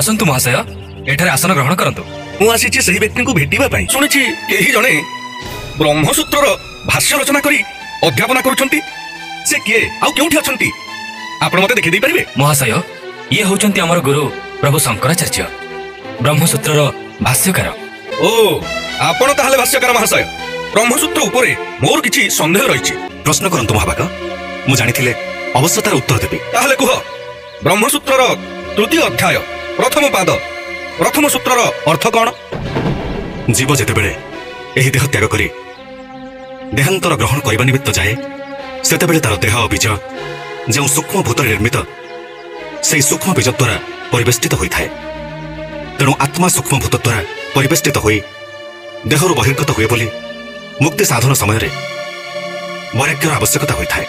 ଆସନ୍ତୁ ମହାଶୟ, ଏଠାରେ ଆସନ ଗ୍ରହଣ କରନ୍ତୁ। ମୁଁ ଆସିଛି ସେହି ବ୍ୟକ୍ତିଙ୍କୁ ଭେଟିବା ପାଇଁ। ଶୁଣିଛି କେହି ଜଣେ ବ୍ରହ୍ମସୂତ୍ରର ଭାଷ୍ୟ ରଚନା କରି ଅଧ୍ୟାପନା କରୁଛନ୍ତି। ସେ କିଏ ଆଉ କେଉଁଠି ଅଛନ୍ତି, ଆପଣ ମତେ ଦେଖେଇ ଦେଇପାରିବେ? ମହାଶୟ, ଇଏ ହେଉଛନ୍ତି ଆମର ଗୁରୁ ପ୍ରଭୁ ଶଙ୍କରାଚାର୍ଯ୍ୟ, ବ୍ରହ୍ମସୂତ୍ରର ଭାଷ୍ୟକାର। ଓ, ଆପଣ ତାହେଲେ ଭାଷ୍ୟକାର ମହାଶୟ। ବ୍ରହ୍ମସୂତ୍ର ଉପରେ ମୋର କିଛି ସନ୍ଦେହ ରହିଛି। ପ୍ରଶ୍ନ କରନ୍ତୁ ମହାଭାଗ, ମୁଁ ଜାଣିଥିଲେ ଅବଶ୍ୟ ତାର ଉତ୍ତର ଦେବି। ତାହେଲେ କୁହ, ବ୍ରହ୍ମସୂତ୍ରର ତୃତୀୟ ଅଧ୍ୟାୟ ପ୍ରଥମ ପାଦ ପ୍ରଥମ ସୂତ୍ରର ଅର୍ଥ କଣ? ଜୀବ ଯେତେବେଳେ ଏହି ଦେହ ତ୍ୟାଗ କରି ଦେହାନ୍ତର ଗ୍ରହଣ କରିବା ନିମିତ୍ତ ଯାଏ, ସେତେବେଳେ ତାର ଦେହ ବୀଜ ଯେଉଁ ସୂକ୍ଷ୍ମ ଭୂତରେ ନିର୍ମିତ, ସେହି ସୂକ୍ଷ୍ମ ବୀଜ ଦ୍ୱାରା ପରିବେଷ୍ଟିତ ହୋଇଥାଏ। ତେଣୁ ଆତ୍ମା ସୂକ୍ଷ୍ମ ଭୂତ ଦ୍ୱାରା ପରିବେଷ୍ଟିତ ହୋଇ ଦେହରୁ ବହିର୍ଗତ ହୁଏ ବୋଲି ମୁକ୍ତି ସାଧନ ସମୟରେ ବୈରାଗ୍ୟର ଆବଶ୍ୟକତା ହୋଇଥାଏ।